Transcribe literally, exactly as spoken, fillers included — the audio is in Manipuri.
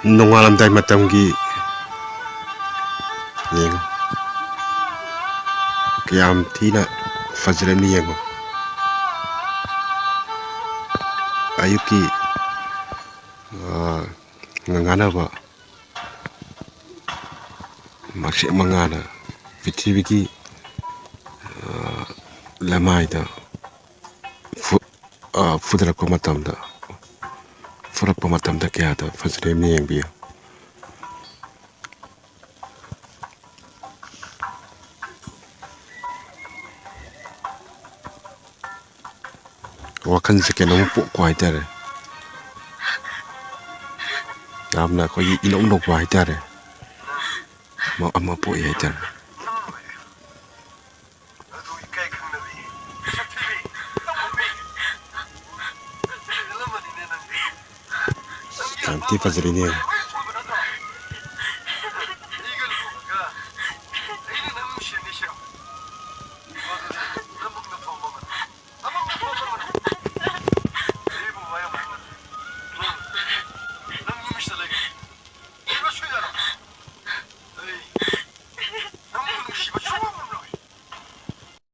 ꯅꯣꯡꯉꯥꯜꯂꯝꯗꯥꯏ ꯃꯇꯝꯒꯤ ꯌꯦꯡꯉꯨ, ꯀꯌꯥꯝ ꯊꯤꯅ ꯐꯖꯔꯝꯃꯤ ꯌꯦꯡꯉꯨ꯫ ꯑꯌꯨꯛꯀꯤ, ꯑꯥ, ꯉꯥꯟꯉꯥꯟꯅꯕ ꯃꯁꯦꯛ ꯃꯉꯥꯅ ꯄ꯭ꯔꯤꯊꯤꯕꯤꯒꯤ, ꯑꯥ, ꯂꯃꯥꯏꯗ ꯐꯨ-, ꯑꯥ, ꯐꯨꯗꯔꯛꯄ ꯃꯇꯝꯗ, ꯐꯨꯔꯛꯄ ꯃꯇꯝꯗ ꯀꯌꯥꯗ ꯐꯖꯔꯦ ꯌꯦꯡꯕꯤꯌꯨ꯫ ꯋꯥꯈꯜꯁꯦ ꯀꯩꯅꯣꯝ ꯄꯣꯛꯄ ꯍꯥꯏꯇꯥꯔꯦ, ꯌꯥꯝꯅ ꯑꯩꯈꯣꯏꯒꯤ ꯏꯅꯧ ꯅꯧꯕ ꯍꯥꯏꯇꯥꯔꯦ, ꯑꯃ, ꯑꯃ ꯄꯣꯛꯏ ꯍꯥꯏꯇꯥꯔꯦ꯫ ꯌꯥꯝ ꯊꯤ ꯐꯖꯔꯤꯅꯦ꯫